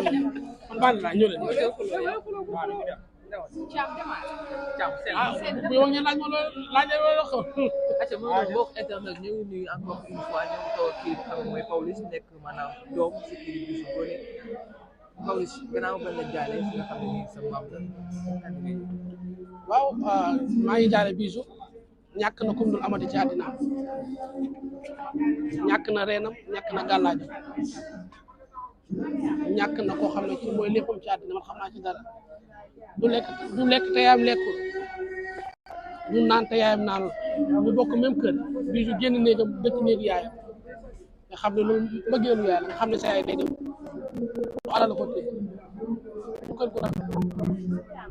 man bànn laa ñëw leen bu yow ñu laaj ma loolu laajee loolu ko acca moom mbokk internet ñu ngi nuyu encore une fois ñu ngi toog kii xam ne mooy Pawlish nekk maanaam doom si kii Bijou Ngoné Pawlish gannaaw ba la jaale si nga xam ne nii sa maam la waaw maa ngi jaale Bijou ñàkk na kum dul amati ci àddina ñàkk na reenam ñàkk na gàllaajam ñàkk na koo xam ne ci mooy léppam ci àddina man xam naa ci dara du lekk te yaayam lekkul du naan te yaayam naanul ñu bokk même kër Bijou génn néegam dëkk néegu yaayam nga xam ne loolu mbëggeelu yaay la nga xam ne sa yaay day dem du alal ko téye du kër gu rafet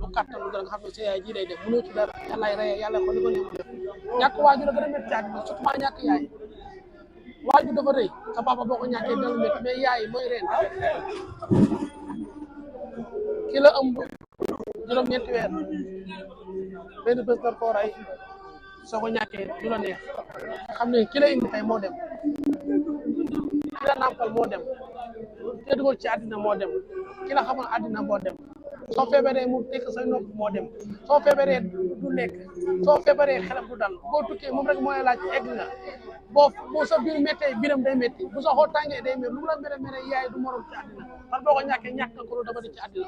du kattan lu dara nga xam ne sa yaay ji day dem mënoo ci dara yàllaay reye yàlla xool li ko neex mu def ñàkk waajur la gën a métti ci àddina surtout maa ñàkk yaay waajur dafa rëy sa papa boo ko ñàkkee dana métti mais yaay mooy reen ki la ëmb juróom-ñeenti weer benn bés nar koo rey soo ko ñàkkee du la neex xam ne ki la indi tey moo dem ki la nàmpal moo dem ki la dugal ci àddina moo dem ki la xamal àddina moo dem soo feebaree mu tekk say nopp moo dem soo feebaree du lekk soo feebaree xelam du dal boo tukkee moom rek mooy laaj egg nga boo sa biir méttee biram day métti bu sa xoo tàngee day métti lu mu la mere mere yaay du morom ci àddina parce que boo ko ñàkkee ñàkk na ko lu dabadi ci àddina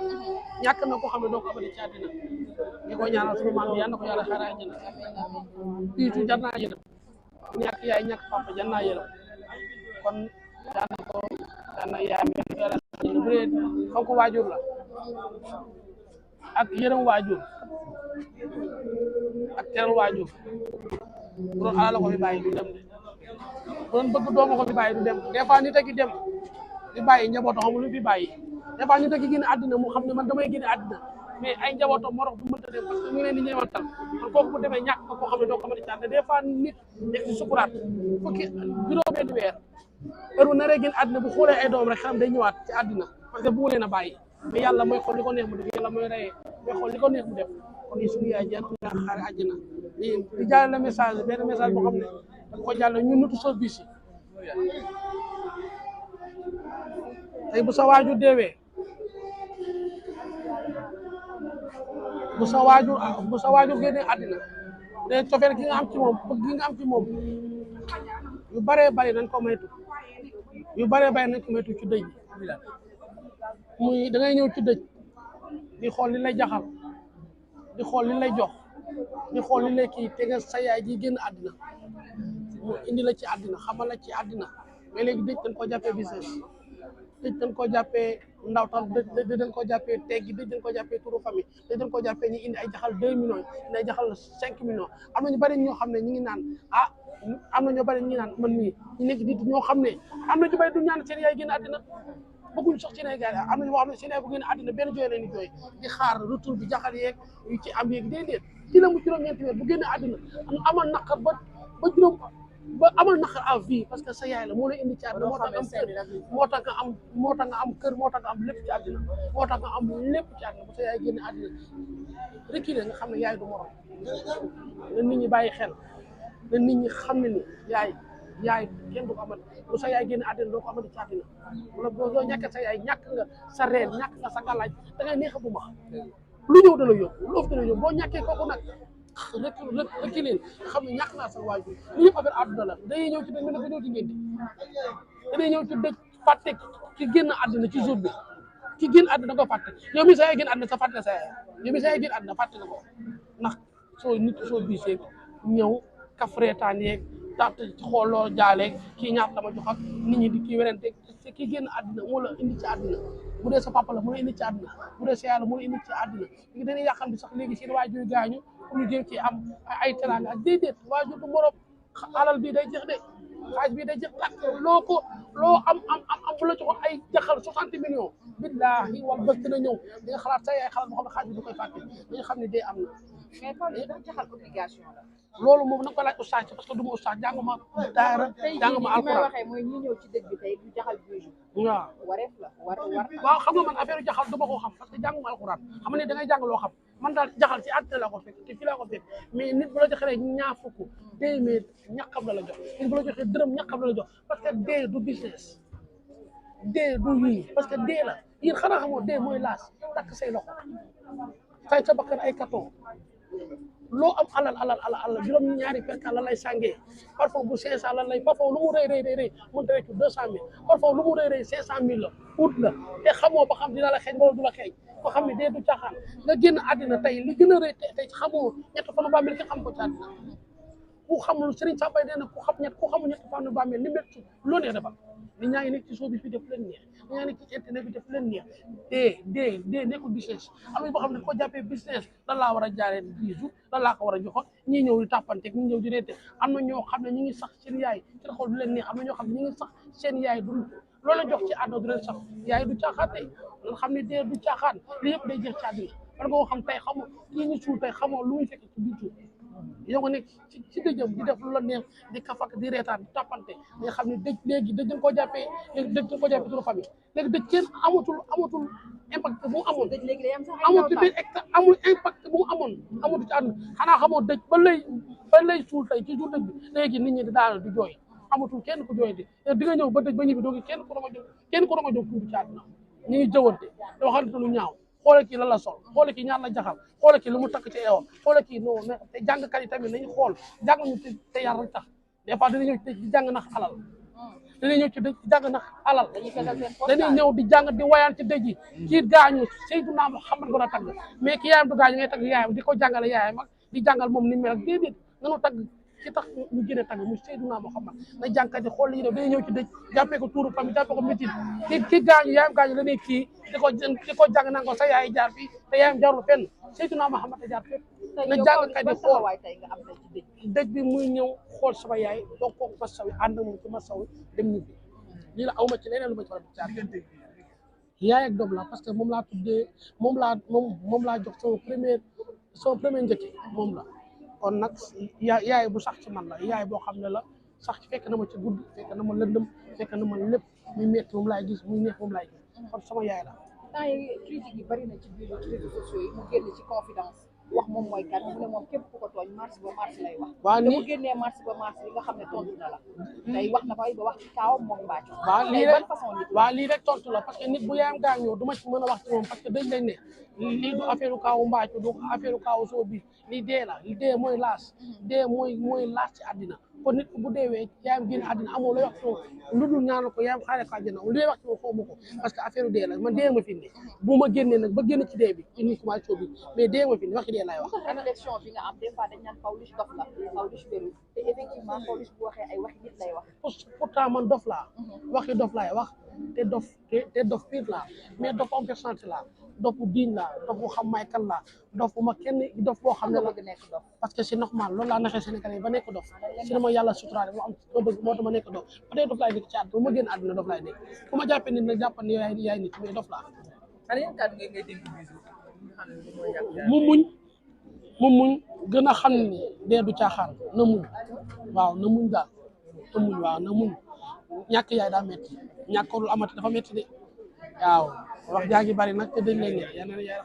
ñàkk na ko xam ne doo ko abadi ci àddina ñi ko ñaanal suñu maam bi yal na ko yàlla xaaraa àjjana Bijou jar naa yërëm ñàkk yaay ñàkk papa jar naa yërëm kon yal na yaay mi yàlla bu dee fonk waajur la ak yërëm waajur ak teral waajur bu doon alal la ko fi bàyyi du dem de bu doon bëgg dooma ko fi bàyyi du dem des fois nit a gi dem di bàyyi njabootam xamul lu fi bàyyi des fois nit a gi génn àddina mu xam ne man damay génn àddina mais ay njabootam moo tax du mënta dem parce que ñu ngi leen di ñeewantal kon kooku bu demee ñàkk nga koo xam ne doo ko mën a cànte des fois nit nekk ci sukuraat fukki juróom-benn weer heure bu naree génn àddina bu xoolee ay doom rek xelam day ñëwaat ci àddina parce que bu leen a bàyyi mais yàlla mooy xool li ko neex mu def yàlla mooy reyee mooy xool li ko neex mu def kon yi suñu yaay jaan nga xaare àjjana di jàlle la message benn message boo xam ne dafa ko jàll ñun nutu sos bis yi tey bu sa waajur deewee bu sa waajur génnee àddina te cofeel gi nga am ci moom bëgg gi nga am ci moom yu baree bari nañ ko maytu ci dëj bi muy da ngay ñëw ci dëj di xool li lay jaxal di xool li lay jox di xool li lay kii te nga sa yaay ji génn àddina mu indi la ci àddina xamal la ci àddina mais léegi dëj dañ ko jàppee business dëj dañ ko jàppee ndawtal dëj dañ ko jàppee teggi dëj dañ ko jàppee turu famille dëj dañ ko jàppee ñi indi ay jaxal 2 millions indi ay jaxal 5 millions am na ñu bari ñoo xam ne ñi ngi naan am na ñoo bari ñi ngi naan man mii ñu nekk nit ñoo xam ne am na ñu bari du ñaan seen yaay génn àddina bëgguñ sax seen ay gars am na ñoo xam ne seen yaay bu génn àddina benn jooy leen di jooy di xaar retour bi jaxal yeeg yu ci am yeeg déedéet ci la mu juróom-ñeenti weer bu génn àddina amal naqar ba amal naqar à vie parce que sa yaay la moo lay indi ci àddina moo tax nga am kër moo tax nga am lépp ci àddina moo tax nga am lépp ci àddina bu sa yaay génn àddina reculé nga xam ne yaay du morom na nit ñi bàyyi xel na nit ñi xam ne ni yaay kenn du ko amat bu sa yaay génn àddina doo ko amati ci àddina wala boo ñàkkee sa yaay ñàkk nga sa reen ñàkk nga sa gàllaaj da ngay neex a bu ma lu ñëw da la yóbbu lu ëpp da la yóbbu boo ñàkkee kooku nag rek leen nga xam ne ñàkk naa sa waajur li yëpp affaire àdduna la day ñëw ci dëj mel ne ko ñëw ci ngénte day ñëw ci dëj fàtte ci génn àddina ci jour bi ci génn àddina da nga ko fàtte yow mi sa yaay génn àddina sa fàtte sa yaay yow mi sa yaay génn àddina fàtte nga ko ndax soo biisee ñëw kafreetaan yeeg taat xooloo jaaleeg kii ñaata la ma jox ak nit ñi di kii werante kii génn àddina moo la indi ci àddina bu dee sa papa la moo la indi ci àddina bu dee sa yaay la moo la indi ci àddina léegi dañuy yàqal bi sax léegi seen waajur gaañu pour ñu jéem ci am ay teraanga ak déedéet waajur du morom alal bii day jeex de xaaj bii day jeex tàkk loo am bu la joxoon ay jaxal 60 millions billaahi wal bés dina ñëw di nga xalaat sa yaay xalaat boo xam ne xaaj bi du koy fàtte dañu xam ne dee am na mais Pawlish dafa jaxal obligation la loolu moom nag ko laaj oustaz parce que du ma oustaz jànguma daara jànguma alquran waxee mooy ñi ñëw ci dëj bi tey du jaxal Bijou waaw wareef la waaw xam nga man affaire jaxal du ma ko xam parce que jànguma alquran xam nga ne da ngay jàng loo xam man daal jaxal ci àddina la ko fekk te fii laa ko fekk mais nit bu la joxee ñaar fukk téeméer ñàkkam la jox nit bu la joxee dërëm ñàkkam la jox parce que dee du business dee du yii parce que dee la yéen xanaa xamoo dee mooy laas takk say loxo tay sa bakkan ay carton loo am alal juróom ñaari perka la lay sàngee parfois bu 500 la lay parfois lu mu rëy mënut a rëccu 200000 parfois lu mu rëy 500000 la ut la te xamoo ba xam dina la xeeñ wala du la xeeñ ko xam ne dee du caaxaan nga génn àddina tey li gën a rëy tey xamoo ñett fanu bàmmeel ki xam ko ci àddina ku xamul Serigne Samba nee na ku xamul ñett fanu bàmmeel li métti loo neex defal nit ñaa ngi nekk ci showbiz bi def leen neex nit ñaa ngi nekk ci internet bi def leen neex dee nekkul business am na boo xam ne ko jàppee business lan laa war a jaaree bisu lan laa ko war a joxoon ñii ñëw di tàppante ñii ñëw di reete am na ñoo xam ne ñu ngi sax seen yaay seen xol du leen neex am na ñoo xam ne ñu ngi sax seen yaay du loolu la jox ci àdduna du leen sax yaay du caaxaan tey lan xam ne dee du caaxaan li yëpp day jeex ci àdduna war nga xam tey xamoo lii ñu suul tey xamoo lu muy fekk ci biir suuf yow nga nekk ci dëjëm di def lu la neex di kafak di reetaan di tàppante nga xam ne dëj léegi dëj dañ koo jàppee léegi dëj dañ koo jàppee suñu famille léegi dëj kenn amatul impact bu mu amoon amul impact bu mu amoon amatul ci àdduna xanaa xamoo dëj ba lay suul tey ci jour dëj bi léegi nit ñi di daanal di jooy amatul kenn ku jooy di nga ñëw ba dëj ba ñibbi doogi kenn ku dama jóg tuuti ci àdduna ñu ngi jëwante te waxante lu ñaaw xoole kii lan la sol xoole kii ñaar la jaxal xoole kii lu mu takk ci eewam xoole kii non te jàngkat yi tamit nañu xool jàng ñu te yar rek tax des fois dañuy ñëw ci jàng nax alal dañuy ñëw ci dëj ci jàng nax alal dañuy ñëw di jàng di wayaan ci dëj yi kii gaañu Seydina Muhammad ko da tagg mais ki yaayam du gaañu ngay tagg yaayam di ko jàngale yaayam ak di jàngal moom ni mel ak déedéet nanu tagg ci tax ñu gën a tagg muy Seydina Muhammad na jàngkat yi xool li ñu def dañuy ñëw ci dëj jàppee ko tuuru famille jàppee ko métit ki gaañu yaayam gaañu la ne kii di ko jàng naan ko sa yaay jaar fii te yaayam jaarul fenn Seydina Muhammad a jaar fépp na jàngkat yi xool dëj bi muy ñëw xool sama yaay toog kooku masawi ànd moom ci masawi dem ñibbi lii la awma ci leneen lu ma ci war a jaar yaay ak doom la parce que moom laa tuddee moom laa jox sama premier njëkki moom la kon nag yaay bu sax ci man la yaay boo xam ne la sax ci fekk na ma ci guddi fekk na ma lëndëm fekk na ma lépp muy metti moom laay gis muy neex moom laay gis kon sama yaay la. temps yi critique yi bari na ci biir réseaux sociaux yi mu génn ci confidence wax moom mooy kan mu ne moom képp ku ko tooñ mars ba mars lay wax. waaw ni mu génnee mars ba mars li nga xam ne tontu na la. tey wax na fay ba wax ci kaawam moom Mbathio. waaw lii rek tontu la parce que nit bu yaayam gaañoo du ma ci mën a wax ci moom parce que dañ lañ ne lii du affaire kaawu Mbathio du affaire kaawu soo bi lii dee la li dee mooy laas dee mooy laas ci àddina kon nit bu deewee yaayam génn àddina amoo lay wax ci moom lu dul ñaanal ko yaayam xaaree ko àjjana li may wax ci moom xawma ko parce que affaire dee la man dee ma fi indi bu ma génnee nag ba génn ci dee bi indi commencé soo bi mais dee ma fi indi wax ci dee laay wax. réflexion bi nga am des fois dañ naan Pawlish dof la Pawlish wérul te effectivement Pawlish bu waxee ay waxi nit lay wax. pourtant man dof laa waxi dof laay wax te dof pire laa mais dof am personnalité laa dof bu diñ laa dof bu xam may kan laa dof bu ma kenn dof boo xam ne la parce que c'est normal loolu laa naxee Sénégalais yi ba nekk dof si dama yàlla suturaale moo am bëgg moo tax ma nekk dof ba tey dof laay nekk ci àdduna bu ma génn àdduna dof laay nekk ku ma jàppee nit nag jàppal ne yaay nit mais dof laa mu muñ gën a xam ni dee du caaxaan na muñ waaw na muñ daal na muñ waaw na muñ ñàkk yaay daa métti ñàkk lu amati dafa métti de waaw wax jaa ngi bari nag te dañ lay neex yaa ne yaay